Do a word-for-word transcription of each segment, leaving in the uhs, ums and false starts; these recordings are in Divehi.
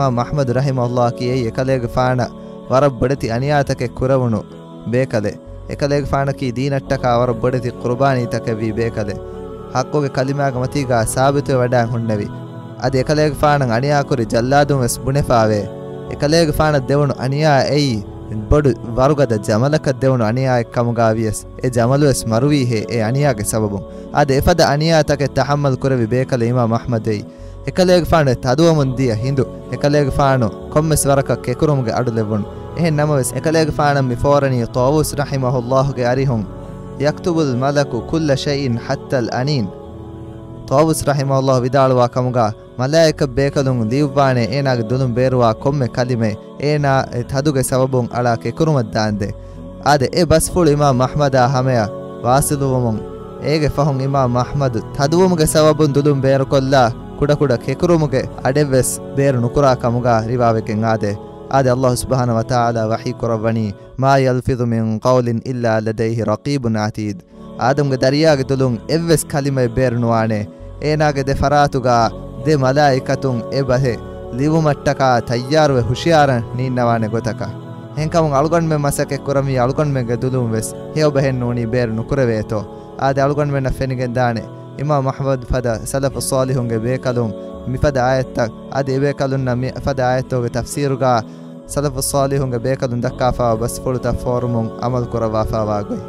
އިމާމް އަޙްމަދު ރަޙިމަހުﷲ ކިޔައީ އެކަލޭގެފާނަށް ވަރަށް ބޮޑެތި އަނިޔާތަކެއް ކުރެވުނު ބޭކަލެއް. އެކަލޭގެފާނަކީ ދީނަށްޓަކާ ވަރަށް ބޮޑެތި ޤުރުބާނީތަކެއްވީ ބޭކަލެއް. ޙައްޤުގެ ކަލިމާގެ މަތީގާ ސާބިތުވެ ވަޑައިން ހުންނެވި. އަދި އެކަލޭގެފާނަށް އަނިޔާކުރި ޖައްލާދުން ވެސް ބުނެފާވޭ. އެކަލޭގެފާނަށް ދެވުނު އަނިޔާ އެއީ ބޮޑު ވަރުގަދަ ޖަމަލަކަށް ދެވުނު އަނިޔާއެއް ކަމުގާ ވިޔަސް، އެ ޖަމަލު ވެސް މަރުވީހޭ އެ އަނިޔާގެ ސަބަބުން. އާދެ، އެފަދަ އަނިޔާތަކެއް ތަޙައްމަލް ކުރެއްވި ބޭކަލެއް އިމާމް އަޙްމަދު އެއީ. އެކަލޭގެފާނު ތަދުވަމުން ދިޔަ ހިނދު، އެކަލޭގެފާނު ކޮންމެސް ވަރަކަށް ކެކުރުމުގެ އަޑު ލެއްވުނު. އެހެން ނަމަވެސް، އެކަލޭގެފާނަށް މި ފޯރަނީ ޠާވޫސް ރަޙިމަހުﷲގެ އަރިހުން، يكتب الملك كل شيء حتى الأنين. ޠާވޫސް ރަޙިމަހުﷲ ވިދާޅުވާ ކަމުގާ، މަލާއިކަ ބޭކަލުން ލިޔުއްވާނެ އޭނާގެ ދުލުން ބޭރުވާ ކޮންމެ ކަލިމައެއް، އޭނާ އެ ތަދުގެ ސަބަބުން އަޅާ ކެކުރުމަށް ދާންދެން. އާދެ، އެ ބަސްފުޅު އިމާމް އަޙްމަދާ ހަމަޔަށް ވާސިލުވުމުން، އޭގެ ފަހުން އިމާމް އަޙްމަދު ތަދުވުމުގެ ސަބަބުން ދުލުން ބޭރުކޮށްލާ، ކުޑަކުޑަ ކެކުރުމުގެ އަޑެއްވެސް ބޭރު ނުކުރާ ކަމުގާ ރިވާވެގެން އާދޭ. އާދެ، ﷲ ސުބްޙާނަހޫ ވަތަޢާލާ ވަޙީ ކުރައްވަނީ، ما يلفظ من قول إلا لديه رقيب عتيد. އާދަމްގެ ދަރިޔާގެ ދުލުން އެއްވެސް ކަލިމައެއް ބޭރު ނުވާނެ. އޭނާގެ ދެ ފަރާތުގާ ދެ މަލާއިކަތުން އެ ބަހެއް ލިޔުމަށްޓަކާ ތައްޔާރުވެ ހުޝިޔާރަށް ނީންނަވާނެ ގޮތަކަށް. އެހެންކަމުން އަޅުގަނޑުމެން މަސައްކަތް ކުރަމީ އަޅުގަނޑުމެންގެ ދުލުން ވެސް ހެޔޮ ބަހެއް ނޫނީ ބޭރު ނުކުރެވޭތޯ. އާދެ، އަޅުގަނޑުމެންނަށް ފެނިގެން ދާނެ، އިމާމް އަޙްމަދު ފަދަ ސަލަފު ޞާލިޙުންގެ ބޭކަލުން މިފަދަ އާޔަތްތައް، އަދި އެބޭކަލުންނަށް މިފަދަ އާޔަތްތަކުގެ ތަފްސީރުގާ ސަލަފު ޞާލިޙުންގެ ބޭކަލުން ދައްކާފާވާ ބަސްފުޅުތައް ފޯރުމުން ޢަމަލު ކުރައްވާފާވާ ގޮތް.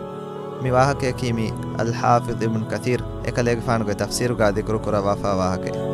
މި ވާހަކަޔަކީ މި އަލްޙާފިޡް އިބްނު ކަޘީރު އެކަލޭގެފާނުގެ ތަފްސީރުގާ ޛިކުރު ކުރައްވާފާ ވާހަކައެއް.